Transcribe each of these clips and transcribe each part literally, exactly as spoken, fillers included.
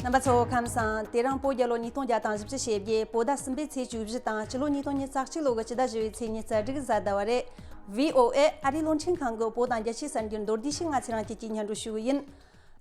རྣམ་པ་ཚོ་ཁམས་བཟང་། དེ་རིང་བོད་རྒྱལ་ལོ་ཉིས་སྟོང་བརྒྱ་དང་བཞི་བཅུ་ཞེ་བརྒྱད། བོད་ཟླ་གསུམ་པའི་ཚེས་བཅུ་བཞི་དང་། སྤྱི་ལོ་ཉིས་སྟོང་ཉི་ཤུ་རྩ་གཅིག་ལོ་གི་སྤྱི་ཟླ་བཞི་པའི་ཚེས་ཉི་ཤུ་རྩ་དྲུག་གཟའ་ཟླ་བ་རེད། བྷི་ཨོ་ཨེ་ཨ་རིའི་རླུང་འཕྲིན་ཁང་གི་བོད་དང་རྒྱལ་སྤྱིའི་གསར་འགྱུར་མདོར་བསྡུས་ཤིག་ང་ཚེ་རིང་སྐྱིད་ཀྱིས་སྙན་སྒྲོན་ཞུ་གི་ཡིན།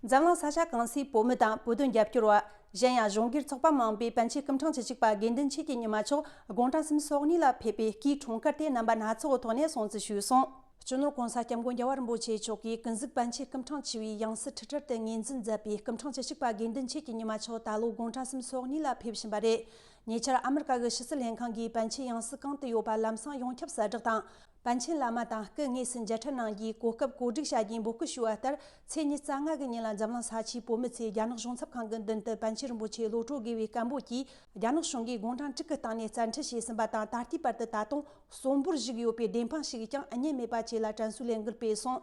འཛམ་གླིང་ས་ཆ་གང་སའི་བོད་མི་དང་བོད་དོན་རྒྱབ་སྐྱོར་བ། གཞན་ཡང་གཞུང་སྒེར་ཚོགས་པ་མང་པོས་པཎ་ཆེན་སྐུ་ཕྲེང་བཅུ་གཅིག་པ་དགེ་འདུན་ཆོས་ཀྱི་ཉི་མ་མཆོག་དགུང་གྲངས་སུམ་ཅུ་སོ་གཉིས་ལ་ཕེབས་པའི་སྐུའི་འཁྲུངས་སྐར་དེ་རྣམ་པ་སྣ་ཚོགས་ཀྱི་ཐོག་ནས་སྲུང་བརྩི་ཞུས་སོང་། སྤྱི་ནོར་༸གོང་ས་༸སྐྱབས་མགོན་རྒྱལ་བ་རིན་པོ་ཆེ་མཆོག་གིས་ཀུན་གཟིགས་པཎ་ཆེན་སྐུ་ཕྲེང་བཅུ་བའི་ཡང་སྲིད་ཁྲི་ཁྲི་ཏུ་ངོས་འཛིན་མཛད་པའི་སྐུ་ཕྲེང་བཅུ་གཅིག་པ་དགེ་འདུན་ཆོས་ཀྱི་ཉི་མ་མཆོག་ད་ལོ་དགུང་གྲངས་སུམ་ཅུ་སོ་གཉིས་ལ་ཕེབས་བཞིན་པ་རེད། ཉེ་ཆར་ཨ་མི་རི་ཀ་གི་ཕྱི་སྲིད་ལྷན་ཁང་གིས་པཎ་ཆེན་ཡང་སྲིད་གང་དུ་ཡོད་པ་ལམ་སང་ཡོངས་ཁྱབ་གསལ་བསྒྲགས་དང་། པཎ་ཆེན་བླ་མ་དང་སྐུ་དངོས་སུ་མཇལ་འཕྲད་གནང་རྒྱུའི་གོ་སྐབས་གོ་སྒྲིག་བྱ་རྒྱུའི་འབོད་སྐུལ་ཞུས་པ་ལྟར། ཚེས་ཉི་ཤུ་རྩ་ལྔ་གི་ཉིན་ལ་འཛམ་གླིང་ས་ཆའི་བོད་མི་ཚོས་རྒྱ་ནག་གཞུང་ཚབ་ཁང་གི་མདུན་དུ་པཎ་ཆེན་རིན་པོ་ཆེ་བློ་གྲོས་དགེ་བའི་སྐད་འབོད་ཀྱིས། རྒྱ་ནག་གཞུང་གིས་དགུང་གྲངས་དྲུག་གི་སྟེང་ནས་བཙན་ཁྲིད་བྱས་ཟིན་པ་དང་། ད་ལྟའི་བར་དུ་ད་དུང་གསོན་པོར་བཞུགས་ཡོད་པའི་བདེན་དཔང་ཞིག་ཀྱང་རྙེད་མེད་པ་བཅས་ལ་དྲན་གསོའི་ལས་འགུལ་སྤེལ་སོང་།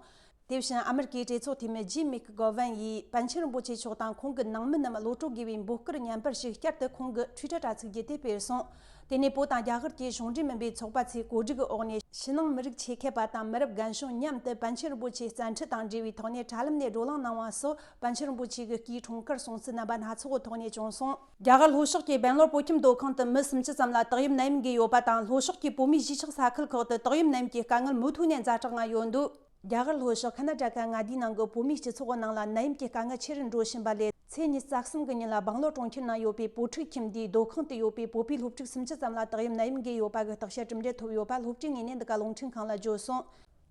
དེ་བཞིན་ཨ་མི་རི་ཀའི་གྲོས་ཚོགས་འཐུས་མི་ཇིམ་མེག་གྷོ་ཝན་ཡིས་པཎ་ཆེན་རིན་པོ་ཆེ་མཆོག་དང་ཁོང་གི་ནང་མི་རྣམས་བློ་གྲོས་དགེ་བའི་འབོད་སྐུལ་བརྙན་པར་ཞིག་བསྐྱར་དུ་ཁོང་གི་ཊུའི་ཊར་དྲ་ཚིགས་བརྒྱུད་དེ་སྤེལ་སོང་། དེ་ནས་བོད་དང་རྒྱ་གར་གྱི་གཞུང་འབྲེལ་མིན་པའི་ཚོགས་པ་ཚོས་གོ་སྒྲིག་གི་འོག་ནས་ཕྱི་ནང་མི་རིགས་ཆེད་མཁས་པ་དང་མི་རབས་རྒན་གཞོན་མཉམ་དུ་པཎ་ཆེན་རིན་པོ་ཆེའི་བཙན་ཁྲིད་དང་འབྲེལ་བའི་ཐོག་ནས་དྲ་ལམ་ནས་བགྲོ་གླེང་གནང་བ་སོགས། པཎ་ཆེན་རིན་པོ་ཆེ་གི་སྐུའི་འཁྲུངས་སྐར་སྲུང་བརྩི་རྣམ་པ་སྣ་ཚོགས་ཀྱི་ཐོག་ནས་བྱུང་སོང་། རྒྱ་གར་ལྷོ་ཕྱོགས་ཀྱི་སྦེང་ལོར་བོད་ཁྱིམ་སྡོད་ཁང་དུ་མི་སུམ་ཅུ་ཙམ་ལ་དག་ཡིབ་ནད་ཡམས་འགོས་ཡོད་པ་དང་། ལྷོ་ཕྱོགས་ཀྱི་བོད་མིའི་གཞིས་ཆགས་ས་ཁུལ་ཁག་ཏུ་དག་ཡིབ་ནད་ཡམས་ཀྱི་དཀའ་ངལ་མུ་མཐུད་ནས་ཛ་དྲག་ངང་ཡོད་འདུག་རྒྱ་གར་ལྷོ་ཕྱོགས་ཁ་ན་ཌ་ཀ་མངའ་སྡེའི་ནང་གི་བོད་མིའི་སྤྱི་ཚོགས་ནང་ལ་ནད་ཡམས་ཀྱི་དཀའ་ངལ་ཆེ་རུ་འགྲོ་བཞིན་པ་ལས། ཚེས་ཉི་ཤུ་རྩ་གསུམ་གྱི་ཉིན་ལ་སྦང་ལོ་གྲོང་ཁྱེར་ནང་ཡོད་པའི་བོད་ཕྲུག་ཁྱིམ་སྡེའི་སྡོད་ཁང་དུ་ཡོད་པའི་བོད་པའི་སློབ་ཕྲུག་སུམ་ཅུ་ཙམ་ལ་དག་ཡིབ་ནད་ཡམས་འགོས་ཡོད་པ་གི་བརྟག་དཔྱད་གྲུབ་འབྲས་ཐོབ་ཡོད་པ་སློབ་གྲྭའི་ངོས་ནས་འདི་ག་རླུང་འཕྲིན་ཁང་ལ་བརྗོད་སོང་།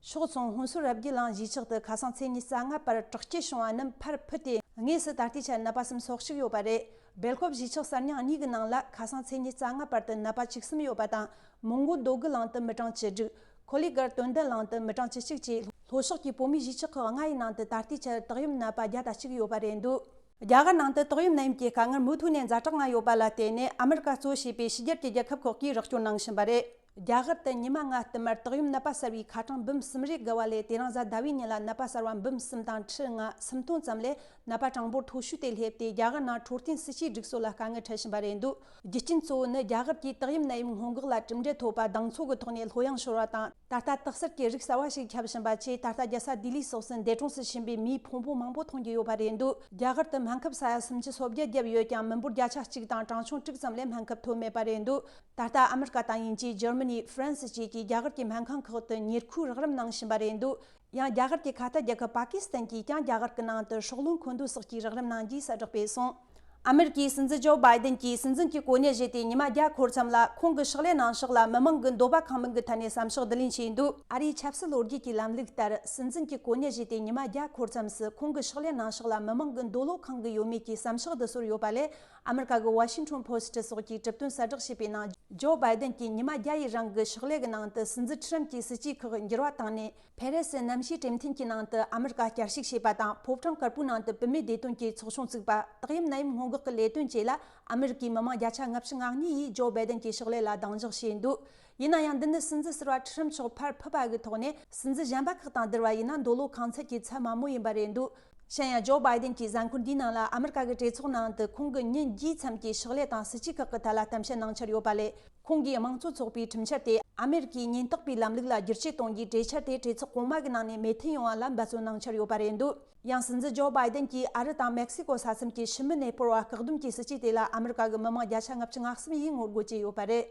ཕྱོགས་མཚུངས་ཧུན་སུར་རབ་རྒྱས་གླིང་གཞིས་ཆགས་དུ་ཁ་སང་ཚེས་ཉི་ཤུ་རྩ་ལྔ་བར་དྲག་སྐྱེད་བྱུང་བ་རྣམས་ཕར་ཕུད་དེ། དངོས་སུ་ད་ལྟའི་ཆར་ནད་པ་སུམ་ཅུ་སོ་གཅིག་ཡོད་པ་རེད། སྦེལ་ཀོབ་གཞིས་ཆགས་གསར་རྙིང་གཉིས་ཀྱི་ནང་ལ་ཁ་སང་ཚེས་ཉི་ཤུ་རྩ་ལྔ་བར་དུ་ནད་པ་བཅུ་གསུམ་ཡོད་པ་དང་། མོན་གྷོ་རྡོ་སྒུ་གླིང་དུ་མི་གྲངས་བཅུ་དྲུག་ཁོ་ལི་གྷལ་དོན་ལྡན་གླིང་དུ་མི་གྲངས་བཅུ་གཅིག་བཅས། ལྷོ་ཕྱོགས་ཀྱི་བོད་མིའི་གཞིས་ཆགས་ཁག་ལྔ་ཡི་ནང་དུ་ད་ལྟའི་ཆར་དག་ཡོམ་ནད་པ་བརྒྱ་དང་གཅིག་ཡོད་པ་རེད་འདུག་རྒྱ་གར་ནང་དུ་དག་ཡོམ་ནད་ཡམས་ཀྱི་དཀའ་ངལ་མུ་མཐུད་ནས་ཛ་དྲག་ངང་ཡོད་པ་ལ་བརྟེན་ནས། ཨ་མི་རི་ཀ་གཙོ་བྱས་པའི་ཕྱི་རྒྱལ་གྱི་རྒྱལ་ཁབ་ཁག་གིས་རོགས་སྐྱོར་གནང་བཞིན་པ་རེད། རྒྱ་གར་དུ་ཉི་མ་ལྔ་བསྟུད་མར་དག་ཡོམ་ནད་པ་གསར་བའི་ཁ་གྲངས་འབུམ་གསུམ་རེ་བརྒལ་བ་ལས། དེ་རིང་གཟའ་ཟླ་བའི་ཉིན་ལ་ནད་པ་གསར་བ་འབུམ་གསུམ་དང་ཁྲི་ལྔ་སུམ་སྟོང་ཙམ་ལས། ནད་པ་གྲངས་འབོར་མཐོ་ཤོས་དེ་སླེབས་ཏེ། རྒྱ་གར་ནང་འཕྲོད་བསྟེན་སྲིད་ཇུས་སྒྲིག་སྲོལ་ལ་དཀའ་ངལ་འཕྲད་བཞིན་པ་རེད་འདུག་རྒྱུ་རྐྱེན་གཙོ་བོ་ནི། རྒྱ་གར་གྱིས་དག་ཡོམ་ནད་ཡམས་སྔོན་འགོག་ལ་གྲུབ་འབྲས་ཐོབ་པ་གདེང་ཚོད་ཀྱི་ཐོག་ནས་ལྷོད་ཡངས་ཤོར་བ་དང་། ད་ལྟ་དག་སེལ་གྱི་རིགས་གསར་བ་ཞིག་ཁྱབ་བཞིན་པ་བཅས། ད་ལྟ་རྒྱལ་ས་ལྡི་ལི་སོགས་སུ་འདས་གྲོངས་སུ་ཕྱིན་པའི་མིའི་ཕུང་པོ་མང་པོ་མཐོང་རྒྱུ་ཡོད་པ་རེད་འདུག་རྒྱ་གར་དུ་སྨན་ཁབ་ས་ཡ་སུམ་ཅུ་སོ་བརྒྱད་བརྒྱབ་ཡོད་ཀྱང་། མི་འབོར་བརྒྱ་ཆ་གཅིག་དང་གྲངས་ཆུང་དྲུག་ཙམ་ལས་སྨན་ཁབ་ཐོབ་མེད་པ་རེད་འདུག་ད་ལྟ་ཨ་མི་རི་ཀ་དང་དབྱིན་ཇི། འཇར་མ་ནི། ཧྥ་རན་སི་བཅས་ཀྱིས་རྒྱ་གར་གྱི་སྨན་ཁང་ཁག་ཏུ་ཉེར་མཁོའི་རོགས་རམ་གནང་བཞིན་པ་རེད་འདུག་ཡང་རྒྱ་གར་གྱི་ཁ་ཐར་རྒྱལ་ཁབ་པ་ཀི་སི་ཐན་གྱིས་ཀྱང་རྒྱ་གར་གྱི་ནང་དུ་ཧྲོག་རླུང་འཁོན་འདོན་སོགས་ཀྱི་རོགས་རམ་གནང་རྒྱུའི་གསལ་བསྒྲགས་སྤེལ་སོང་། ཨ་མེ་རི་ཀའི་སྲིད་འཛིན་ཇོ་བྷའི་ཏན་གྱིས་སྲིད་འཛིན་གྱི་གོ་གནས་བཞེས་ཏེ་ཉི་མ་བརྒྱ་འཁོར་མཚམས་ལ། ཁོང་གི་ཕྱག་ལས་གནང་ཕྱོགས་ལ་མི་མང་གི་འདོད་པ་ཁེངས་མིན་གྱི་ཐད་ནས་བསམ་ཕྱོགས་བསྡུ་ལེན་བྱས་འདུག་ཨ་རིའི་ཆབ་སྲིད་ལོ་རྒྱུས་ཀྱི་ལམ་ལུགས་ལྟར། སྲིད་འཛིན་གྱི་གོ་གནས་བཞེས་ཏེ་ཉི་མ་བརྒྱ་འཁོར་མཚམས་སུ། ཁོང་གི་ཕྱག་ལས་གནང་ཕྱོགས་ལ་མི་མང་གི་འདོད་བློ་ཁེངས་ཀྱི་ཡོད་མེད་ཀྱི་བསམ་ཕྱོགས་བསྡུ་སྲོལ་ཡོད་པ་ལས། ཨ་མེ་རི་ཀ་གི་ཝ་ཤིང་ཊོན་པོ་སི་ཊི་སོགས་ཀྱིས་གྲུབ་དོན་གསལ་བསྒྲགས་བྱས་པའི་ནང་། ཇོ་བྷའི་ཏན་གྱིས་ཉི་མ་བརྒྱ་ཡི་རིང་གི་ཕྱག་ལས་ཀྱི་ནང་དུ། སྲིད་འཛིན་ཁྲི་རམ་གྱི་སྲིད་ཇུས་ཁག་འགྱུར་བ་བཏང་ནས། ཕེ་རེ་སི་གནམ་གཤིས་གྲོས་མཐུན་གྱི་ནང་དུ་ཨ་མེ་རི་ཀ་བསྐྱར་ཞུགས་བྱས་པ་དང་། ཕོ་བྲང་དཀར་པོའི་ནང་དུ་བུད་མེད་བདེ་དོན་གྱི་ཚོགས་ཆུང་བཙུགས་པ། དག་ཡོམ་ནད་ཡམས་སྔོན་འགོག་གི་ལས་དོན་བཅས་ལ་ཨ་མེ་རི་ཀའི་མི་མང་བརྒྱ་ཆ་ལྔ་བཅུ་ང་གཉིས་ཡིས་ཇོ་བྷའི་ཏན་གྱི་ཕྱག་ལས་ལ་གདེང་འཇོག་བྱས་འདུག་ཡིན་ན་ཡང་། འདི་ནི་སྲིད་འཛིན་ཟུར་པ་ཁྲི་རམ་མཆོག་ཕར་ཕུད་པ་གི་ཐོག་ནས། སྲིད་འཛིན་གཞན་པ་ཁག་དང་བསྡུར་བ་ཡིན་ན། འདོད་བློ་ཁེངས་ཚད་ཀྱི་ཚད་དམའ་མོ་ཡིན་པ་རེད་འདུག་གཞན་ཡང་། ཇོ་བྷའི་ཏན་གྱིས་གཟའ་འཁོར་འདིའི་ནང་ལ་ཨ་མེ་རི་ཀ་གི་གྲོས་ཚོགས་ནང་དུ། ཁོང་གི་ཉིན་བརྒྱའི་མཚམས་ཀྱི་ཕྱག་ལས་དང་སྲིད་ཇུས་ཁག་གི་ཐད་ལ་གཏམ་བཤད་གནང་འཆར་ཡོད་པ་ལས། ཁོང་གིས་དམངས་གཙོ་ཚོགས་པའི་ཁྲིམས་འཆར་དེ་ཨ་མེ་རི་ཀའི་ཉེན་རྟོག་པའི་ལམ་ལུགས་ལ་བསྒྱུར་བཅོས་གཏོང་རྒྱུའི་གྲོས་འཆར་དེ་གྲོས་ཚོགས་གོང་མ་གི་ནང་ནས་མོས་མཐུན་ཡོང་བ་ལ་འབད་བརྩོན་གནང་འཆར་ཡོད་པ་རེད་འདུག་ཡང་། སྲིད་འཛིན་ཇོ་བྷའི་ཏན་གྱིས་ཨ་རི་དང་མེག་སི་ཀོ་ས་མཚམས་ཀྱི་ཕྱི་མི་གནས་སྤོར་བ་བཀག་སྡོམ་གྱི་སྲིད་ཇུས་དེ་ལ་ཨ་མེ་རི་ཀ་གི་མི་མང་བརྒྱ་ཆ་ལྔ་བཅུ་ང་གསུམ་ཡིས་ངོ་རྒོལ་བྱས་ཡོད་པ་རེད།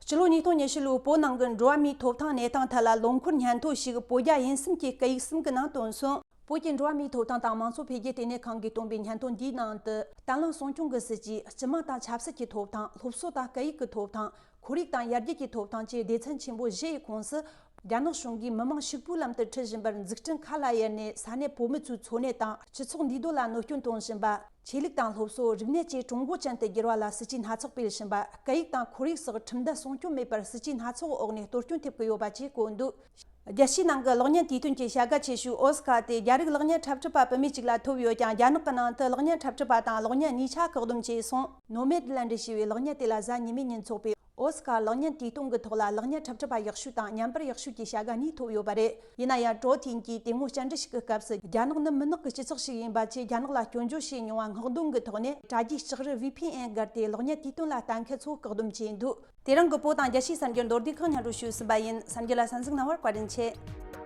སྤྱི་ལོ་ཉིས་སྟོང་ཉི་ཤུ་ལོའི་བོད་ནང་གི་འགྲོ་བ་མིའི་ཐོབ་ཐང་གནས་སྟངས་ཐད་ལ་ལོ་འཁོར་སྙན་ཐོ་ཞིག་བོད་རྒྱ་དབྱིན་གསུམ་གྱི་སྐད་ཡིག་གསུམ་གྱི་ནང་བཏོན་སོང་། བོད་ཀྱི་འགྲོ་བ་མིའི་ཐོབ་ཐང་དང་མང་གཙོ་འཕེལ་རྒྱས་ལྟེ་གནས་ཁང་གིས་བཏོན་པའི་སྙན་ཐོ་འདིའི་ནང་དུ། བརྟན་ལྷིང་སྲུང་སྐྱོང་གི་སྲིད་ཇུས། སྤྱི་དམངས་དང་ཆབ་སྲིད་ཀྱི་ཐོབ་ཐང་། སློབ་གསོ་དང་སྐད་ཡིག་གི་ཐོབ་ཐང་། ཁོར་ཡུག་དང་ཡར་རྒྱས་ཀྱི་ཐོབ་ཐང་བཅས་སྡེ་ཚན་ཆེན་པོ་བཞི་ཡི་ཁོངས་སུ། རྒྱ་ནག་གཞུང་གིས་མི་མང་ཕྱུག་པོའི་ལམ་དུ་ཁྲིད་བཞིན་པར། འཛུགས་སྐྲུན་ཁ་ལ་གཡར་ནས་ས་གནས་བོད་མི་ཚོའི་འཚོ་གནས་དང་སྤྱི་ཚོགས་འདུས་སྡོད་ལ་གནོད་སྐྱོན་གཏོང་བཞིན་པ། ཆོས་ལུགས་དང་སློབ་གསོ། རིག་གནས་བཅས་ཀྲུང་གོ་ཅན་དུ་བསྒྱུར་བ་ལ་སྲིད་ཇུས་སྣ་ཚོགས་སྤེལ་བཞིན་པ། སྐད་ཡིག་དང་ཁོར་ཡུག་སོགས་ཁྲིམས་འགལ་སྲུང་སྐྱོབ་མེད་པར་སྲིད་ཇུས་སྣ་ཚོགས་འོག་ནས་གཏོར་སྐྱོན་ཐེབས་ཀྱི་ཡོད་པ་བཅས་བཀོད་འདུག་རྒྱལ་སྤྱིའི་ནང་གི་གློག་བརྙན་དུས་སྟོན་གྱི་བྱ་དགའ་ཆེ་ཤོས་ཨོ་སི་ཀ་དེ་རྒྱ་རིགས་གློག་བརྙན་འཁྲབ་ཁྲིད་པ་བུད་མེད་ཅིག་ལ་ཐོབ་ཡོད་ཀྱང་། རྒྱ་ནག་གི་ནང་དུ་གློག་བརྙན་འཁྲབ་ཁྲིད་པ་དང་གློག་བརྙན་གཉིས་ཆ་བཀག་སྡོམ་བྱས་སོང་། ནོ་མེད་ལན་ཌི་ཞེས་པའི་གློག་བརྙན་དེ་ལ་གཟའ་ཉི་མའི་ཉིན་འཚོགས་པའི་ཨོ་སི་ཀ་གློག་བརྙན་དུས་སྟོན་གྱི་ཐོག་ལ་གློག་བརྙན་འཁྲབ་ཁྲིད་པ་ཡག་ཤོས་དང་བརྙན་པར་ཡག་ཤོས་ཀྱི་བྱ་དགའ་གཉིས་ཐོབ་ཡོད་པ་རེད། ཡིན་ན་ཡང་། ཀྲོ་ཐིན་གྱིས་དེ་སྔོན་བཅར་འདྲི་ཞིག་གི་སྐབས་སུ། རྒྱ་ནག་ནི་མུན་ནག་གི་སྤྱི་ཚོགས་ཤིག་ཡིན་པ་བཅས། རྒྱ་ནག་ལ་སྐྱོན་བརྗོད་བྱས་མྱོང་བ་སྔོག་འདོན་གྱི་ཐོག་ནས། དྲ་རྒྱའི་ལྕགས་རི་ཝི་ཕི་ཨེན་བརྒལ་ཏེ་གློག་བརྙན་དུས་སྟོན་ལ་གཏན་འཁེལ་ཚུལ་བཀག་སྡོམ་བྱས་འདུག་དེ་རིང་གི་བོད་དང་རྒྱལ་སྤྱིའི་གསར་འགྱུར་མདོར་བསྡུས་ཁག་སྙན་སྒྲོན་ཞུས་ཟིན་པ་ཡིན། གསར་འགྱུར་ལ་གསན་གཟིགས་གནང་བར་བཀའ་དྲིན་ཆེ།